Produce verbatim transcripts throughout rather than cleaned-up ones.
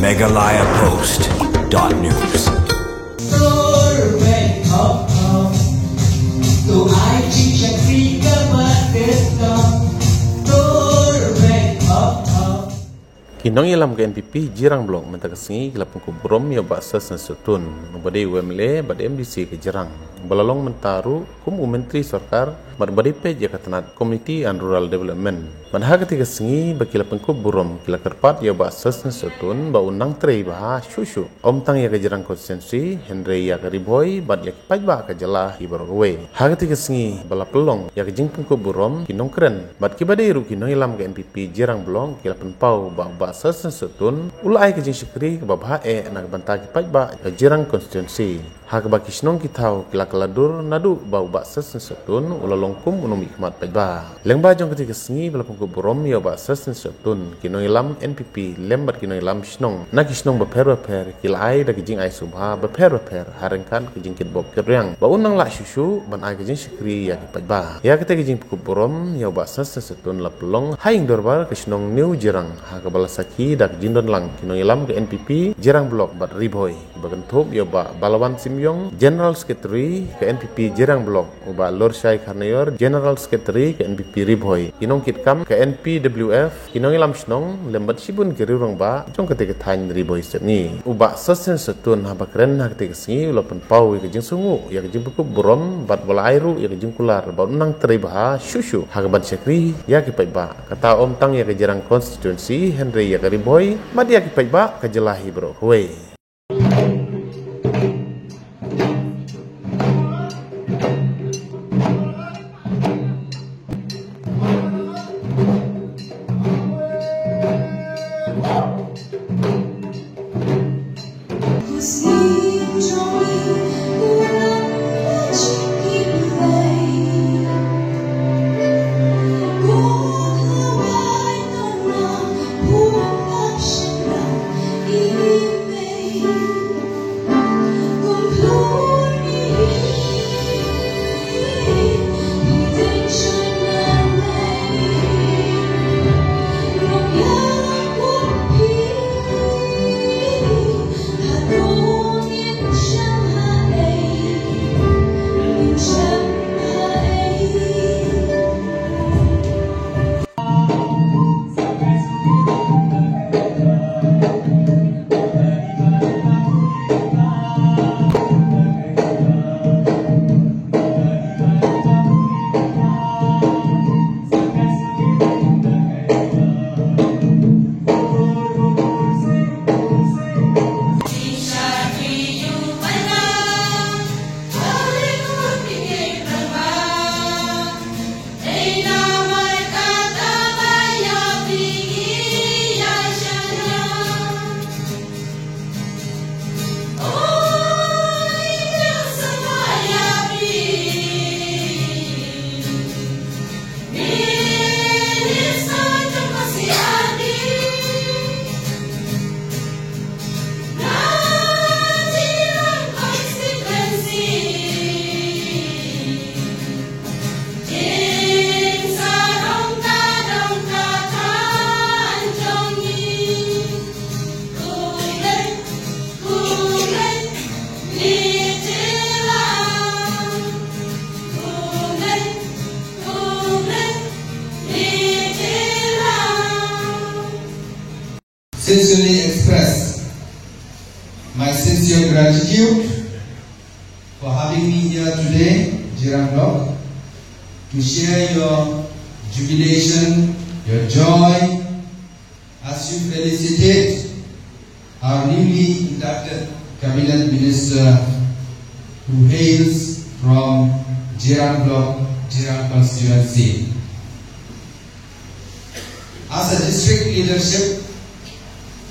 Meghalaya Post dot news. Ki nongïalam ka N P P Jirang Block mynta ka sngi ki la pynkup burom ïa u Bah Sir Sniawsuk Tun, uba dei u M L A bad M D C ka Jirang, uba la long mynta ruh kum u Myntri Sorkar bad uba dei peit ïa ka tnat Community and Rural Development. Bad ha katei ka sngi ba ki la pynkup burom, ki la kyrpad ïa u Bah Sir Sniawsuk Tun ba un nang trei bha shuh shuh, ym tang ïa ka Jirang constituency hynrei ïa ka Ri Bhoi bad ïa ki paidbah ka jylla hi baroh kawei. Ha katei ka sngi ba la pynlong ïa ka jingpynkup burom, ki nongkren bad kiba dei ruh ki nongïalam ka N P P Jirang Block ki la pynpaw ba u Bah Sir Sniawsuk Tun u la ai ka jingshakri kaba bha eh na ka bynta ki paidbah ka Jirang constituency, ha kaba ki shnong ki thaw ki la kylla dur naduh ba u Bah Sir Sniawsuk Tun u la long kum u nongmihkhmat paidbah. Lyngba jong katei ka sngi ba la pynkup burom ïa u Bah Sir Sniawsuk Tun, ki nongïalam N P P lem bad ki nongïalam shnong na ki shnong bapher bapher ki la ai da ki jingai sngewbha bapher bapher ha ryngkat ka jingkitbok kitrwiang ba un nang lah shuh shuh ban ai ka jingshakri ïa ki paidbah. Ïa katei ka jingpynkup burom ïa u Bah Sir Sniawsuk Tun la pynlong ha ïing dorbar ka shnong New Jirang, ha kaba la sakhi da ka jingdon lang ki nongïalam ka N P P Jirang Block bad Ri Bhoi, kiba kynthup ïa u Bah Balawan Symbiong, General Secretary ka N P P Jirang Block, u Bah Lorshai Kharnaior, General Secretary ka N P P Ri Bhoi, ki nongkitkam ka N P W F, ki nongïalam shnong lem bad shibun ki riewrangbah jong katei ka thaiñ Ri Bhoi Stepney. U Bah Sir Sniawsuk Tun haba kren ha katei ka sngi u la pynpaw ïa ka jingsngewnguh ïa ka jingpynkup burom bad u la ai ruh ïa ka jingkular ba un nang trei bha shuh shuh ha kaban shakri ïa ki paidbah, kata ym tang ïa ka Jirang constituency hynrei ïa ka Ri Bhoi bad ïa ki paidbah ka jylla hi baroh kawei. Sincerely express my sincere gratitude for having me here today, Jirang Block, to share your jubilation, your joy, as you felicitate our newly inducted cabinet minister who hails from Jirang Block, Jirang constituency. As a district leadership,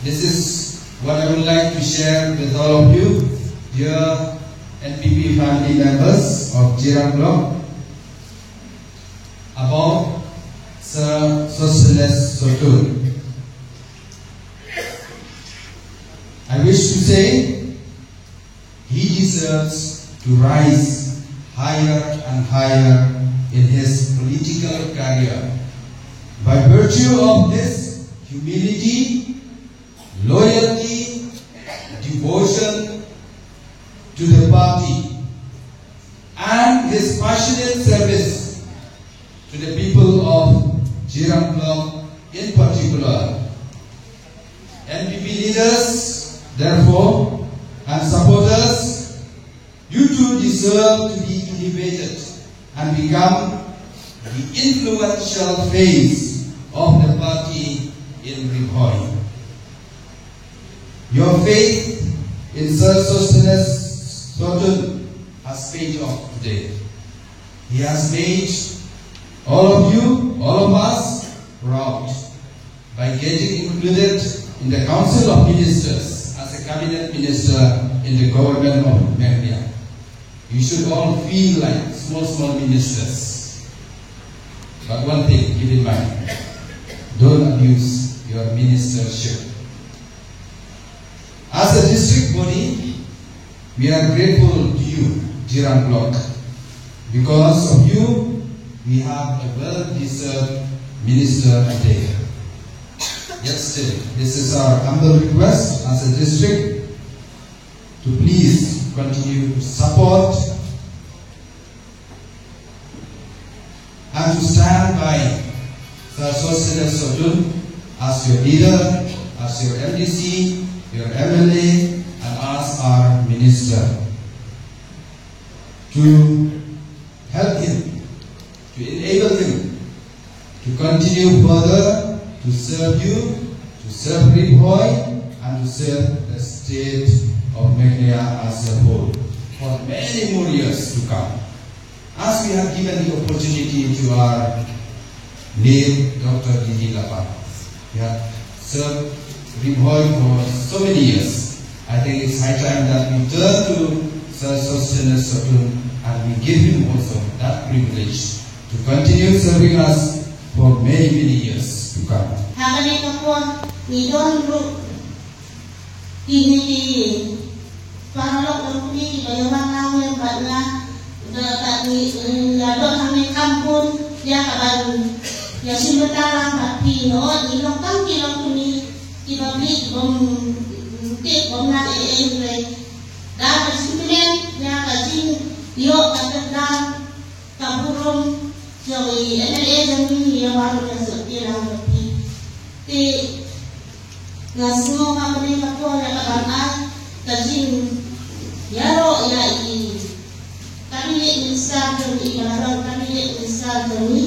this is what I would like to share with all of you, dear N P P family members of Jirang Block, about Sir Sosthenes Sohtun. I wish to say he deserves to rise higher and higher in his political career by virtue of his humility, loyalty, party and his passionate service to the people of Jirang Block in particular. N P P leaders, therefore, and supporters, you too deserve to be elevated and become the influential face of the party in Ri Bhoi. Your faith in Sir Sosthenes Sohtun has paid off today. He has made all of you, all of us, proud by getting included in the Council of Ministers as a cabinet minister in the government of Meghalaya. You should all feel like small, small ministers. But one thing, keep in mind, don't abuse your ministership. As a district body, we are grateful to you, Jirang Block. Because of you, we have a well-deserved minister today. Yet still, this is our humble request as a district to please continue to support and to stand by Sir Sosthenes Sohtun as your leader, as your M D C, your M L A, and as our minister, to help him, to enable him to continue further to serve you, to serve Ri Bhoi, and to serve the state of Meghalaya as a whole for many more years to come. As we have given the opportunity to our late Doctor D D Lapang, he has served Ri Bhoi for so many years. I think it's high time that we turn to Sir Sosthenes Sohtun and we give him also that privilege to continue serving us for many, many years to come. Ha kane ka por, ngi don ruh kine ki paralok lem kine kiba ïa wan lang lem bad nga, bad ngi, eh, ïa don hangne kham bun ïa kaban ïa shim bynta lang bad phi. Hooid, ngi long tang ki longkmie kiba bieit, bym tip, bym nang ei ei, hynrei da ka jingkmen ïa ka jingïoh ka kyrdan, ka burom jong i M L A jong ngi, ïa baroh ïa suk ïa lang bad phi. Te nga sngew ha kane ka por ïa kaban ai ka jingïaroh ïa i Cabinet Minister jong ngi, i baroh Cabinet Minister jong ngi,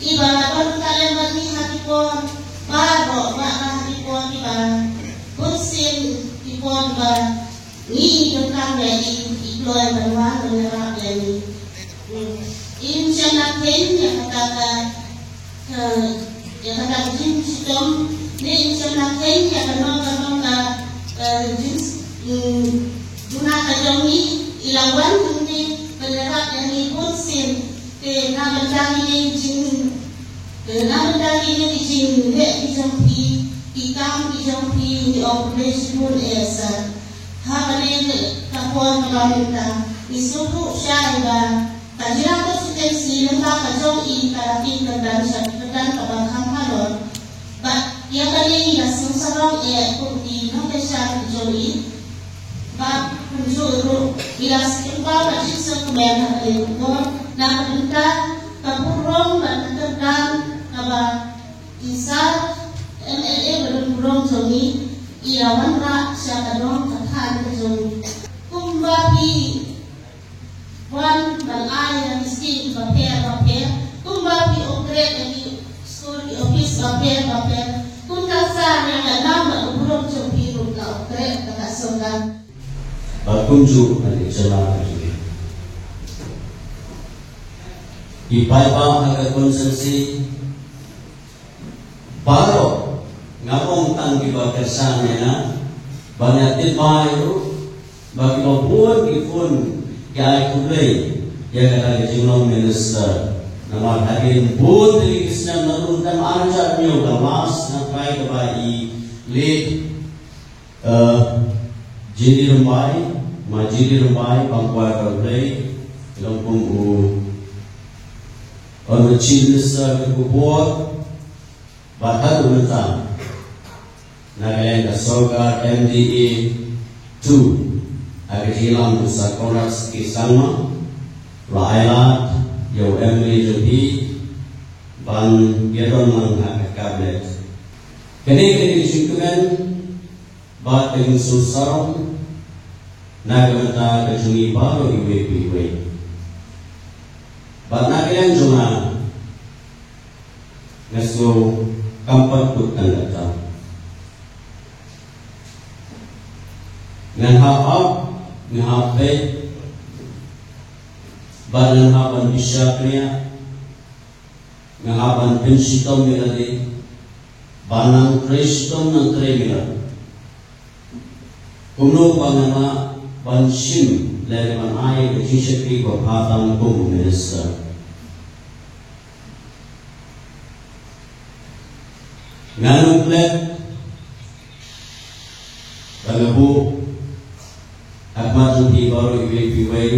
iba la bynta lem bad ngi ha ki por baroh, bad ha ki por kiba bunsien, ki por kiba ngi donkam ïa i, i kloi ban wan ban ïarap ïa ngi. Im shym la kheiñ ïa kata ka, eh, ïa kata ka jingshitom, ne im shym la kheiñ ïa kano kano ka, eh, jing, mm, duna ka jong ngi, i la wan hangne ban ïarap ïa ngi bun sien. Te na bynta kine ki jing, te na bynta kine ki jingleh ki jong phi, ki kam ki jong phi, ngi ong khublei shibun eh sir. Ha kane ka por kaba mynta, ngi sngewthuh shai ba ka Jirang Constituency lem bad ka jong i ka la kin kyrdan sha ki kyrdan kaba kham halor. Bad ïa kane ngi la sngewsarong eh kum ki nongkyrshan ki jong i. Bad kumjuh ruh ngi la sngewthuh ba ka jingsngewkmen ha kane ka por na ka bynta ka burom bad ka kyrdan kaba i Sir M L A ba don burom jong ngi i la wanrah sha ka dong ka thaiñ ka jong ngi. Kumba phi wan ban ai ïa ki skim bapher bapher, kumba phi upgrade ïa ki skul, ki ophis bapher bapher, kumta sa ïa ka nam bad ka burom jong phi ruh ka upgrade da ka sorkar. Bad kumjuh ha ki jylla ka jong ngi. Ki paidbah ha ka constituency baroh, nga ong tang kiba kyrshan ïa nga, ba nga tip ba ïa u, ba kiba bun ki khun ki ai khublei ïa kata ka jinglong minister. Namar hadien bun tylli ki snem, naduh tam arhajar hynñiew, ka last nga trai kaba i late, eh, Jin Ly Rymbai, ma Jin Ly Rymbai, Pangkwai Rymbai, long kum u, u Chief Minister ka por, bad haduh mynta na ka liang ka sorkar M D A two. Ha ka jingïalam u Sir Conrad K Sangma u la ai lad ïa u M L A jong phi ban ïadon lang ha ka cabinet. Kane ka dei ka jingkmen bad ka jingsngewsarong na ka bynta ka jong ngi baroh iwei pa iwei. Bad na ka liang jong nga, nga sngew kam pat kut tang katta. Ngan hap ap, ngan hap peit, bad ngan hap ban bishar kñia, ngan hap ban pynshitom ïa lade, ban nang trei shitom nang trei ïa lade. Kumno ba ngan lah ban shim lane ban ai ka jingshakri kaba bha tam kum u minister. Ngan ym klet ba nga buh ha khmat jong phi baroh iwei pa iwei,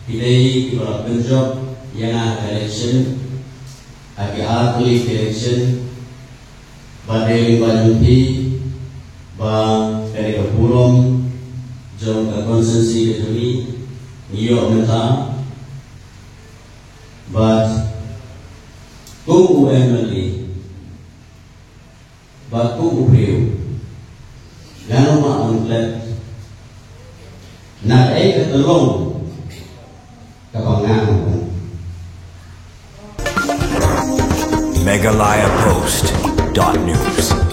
phi dei kiba la pynjop ïa nga ha ka election, ha ki ar tylli ki election, bad dei lyngba jong phi ba kane ka burom jong ka constituency ka jong ngi ngi ïoh mynta. Bad kum u M L A bad kum u briew, ngan ym lah ban klet na kaei ka tyllong kaba nga nga bun. Meghalaya Post dot news.